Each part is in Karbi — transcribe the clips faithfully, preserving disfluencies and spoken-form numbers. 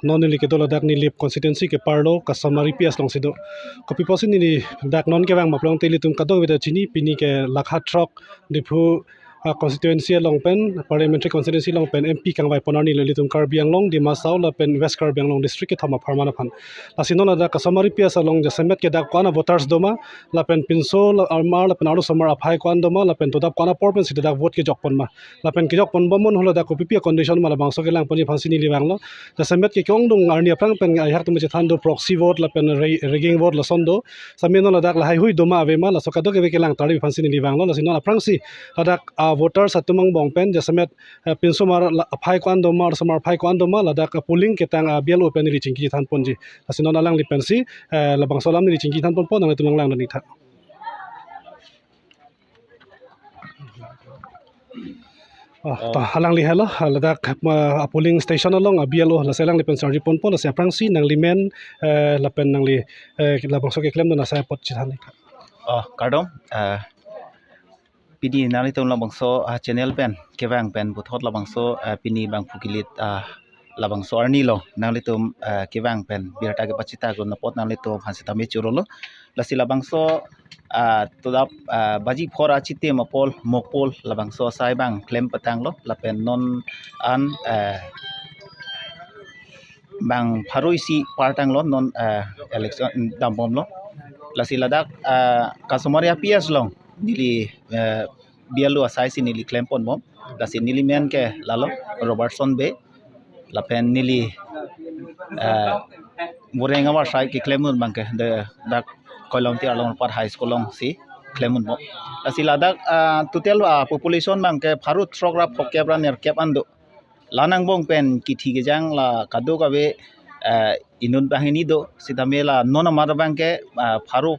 Non neli kedo ladak Nilip constituency ke-arlo Kasamari P S alongsi do. Kopi pusi neli dak non kevang ma pulote ilitum kadokave ta chini, pini ke lakha throk Diphu, ah, constituency along pen, parliamentary constituency along pen M P kangvai pon arni lo ilitum Karbi Anglong, Dima Hasao lapen West Karbi Anglong district kethom apharman aphan. Lasi non ladak Kasamari P S along jasemet ke dak ko-an avoters doma, lapen pinso la-, amar lapen arlosomar aphai ko-an doma, lapen todap ko-an apor pensi dak vote kejok pon ma, lapen kejok pon bom mon hula dak kopipi acondition ma, labangso kelang ponji aphansi neli vanglo. Jasemet ke ke-ongdung arni aphrang pen ajahak atum chethan do proxy vote lapen ri-, rigging vote lason do. Sitame non ladak lahaihui doma ave ma, laso kadokave kelang tarlip aphansi neli vanglo. Lasi non aphrangsi ladak, ah, voters atum angbong pen jasemet, eh, pinso amar la-, aphai ko-an doma, arlosomar aphai ko-an doma, ladak, ah, polling ketang, ah, B L O pen neli chingki than ponji. Lasi non alangli pensi, eh, labangso alam neli chingki than ponpo, nanglitum nanglangdun ik tha. Oh, to, alangli helo, ah, ladak, ah, polling station along, ah, B L O, lasi alangli pen sarji ponpo, lasi aphrangsi nangli men, eh, lapen nangli, eh, labangso keklemdun asai apot chethan ik tha. Oh, kardom, eh, pini nanglitum labangso, ah, channel pen kevang pen puthot labangso, ah, pini bangphu kilit, ah, labangso arni lo nanglitum, ah, kevang pen birta kepachita kun apot nanglitum aphan sitame chorolo. Lasi labangso, ah, todap, ah, baji phor achitim apor mokpol labangso asai bang klem petang lo lapen non an, ah, bang pharo isi par tanglo non, eh, election dambomlo. Lasi ladak, eh, Kasamari P S along neli, eh, B L O asaisi neli klem ponbom. Lasi neli men ke lalo Robertson Bey. Lapen neli, eh, Boreng avar asai keklemdun abang ke de dak Koilomti Arlong Rapat High School alongsi klemdunbom. Lasi ladak, eh, total, ah, population abang ke pharo throk ra phokep ra nerkep an do. La-an angbong pen kithi kejang la kadokave, eh, inut banghini do, sitame la non amat abang ke, eh, pharo,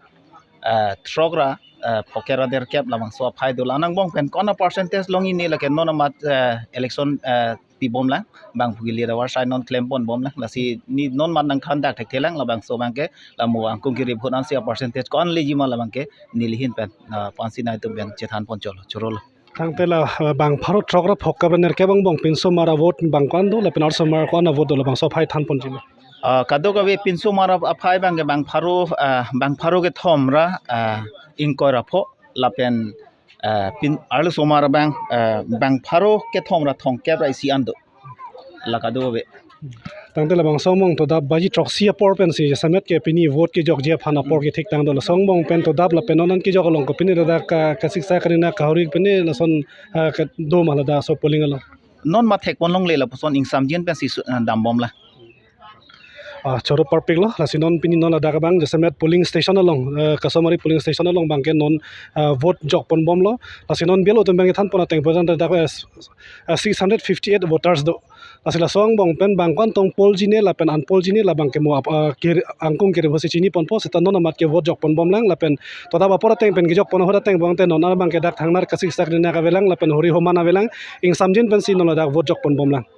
eh, throk ra, eh, phokep ra nerkep labangso aphai do. La-an angbong pen ko-an a-percentage longji ne lake non amat, eh, election, eh, pibomlang, bangphu kilit avar asai non klem ponbomlang, lasi ne non amat nangthan dak thekthe lang, labangso abang ke la mo angkung kiri vote ansi a-percentage ko-an leji ma labang ke neli ahin pen, ah, aphansi nanglitum pen chethan pon cholo, chorolo. Tangte la, eh, bang pharo throk ra phokep ra nerkep angbong pinso amar avote bang ko-an do, lapen arlosomar ko-an avote do, labangso aphai than ponji ma? Ah, kadokave pinso amar aphai abang ke bang pharo, ah, bang pharo kethom ra, ah, ingkoi ra pho, lapen, ah, pin arlosomar abang, ah, bang pharo kethom ra thomkep ra isi an do. La kadokave. Tangte labangso angbong todap baji throksi apor pensi jasemet ke pini vote kejokji aphan apor kethik tang do, laso angbong pen todap lapen non an kejok along ko pini ladak ka, kasiksak karina kahori pini lason, ah, kedo ma ladak laso polling along? Non amat thek ponlongle, lapuson ingsamjin pensi su-, ah, dambomlang. Ah, choro parpik lo, lasi non pini non ladak abang jasemet polling station along, eh, Kasamari polling station along abang ke non, ah, vote jok ponbomlo, lasi non B L O atum abang kethan pon ateng pon tangte dak, eh, s-, eh, six hundred fifty-eight voters do. Lasi laso angbong pen bang ko-an tong polji ne lapen an polji ne labang ke mo ap-, ah, kir-, angkung kiri pusi chini ponpo, seta non amat ke vote jok ponbomlang lapen todap apor ateng pen kejok pon ahut ateng abang te non an abang ke dak thangnar kasiksak karina kavelang lapen hori homan avelang, ingsamjin pensi non ladak vote jok ponbomlang.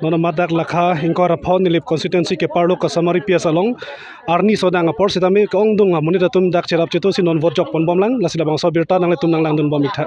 Non amat dak lakha ingkoi ra pho Nilip constituency ke-arlo Kasamari P S along arni sodang apor sitame ke-ongdung amonit atum dak cherap chetu si non vote jok ponbomlang, lasi labangso abirta nanglitum nanglangdunbom ik tha.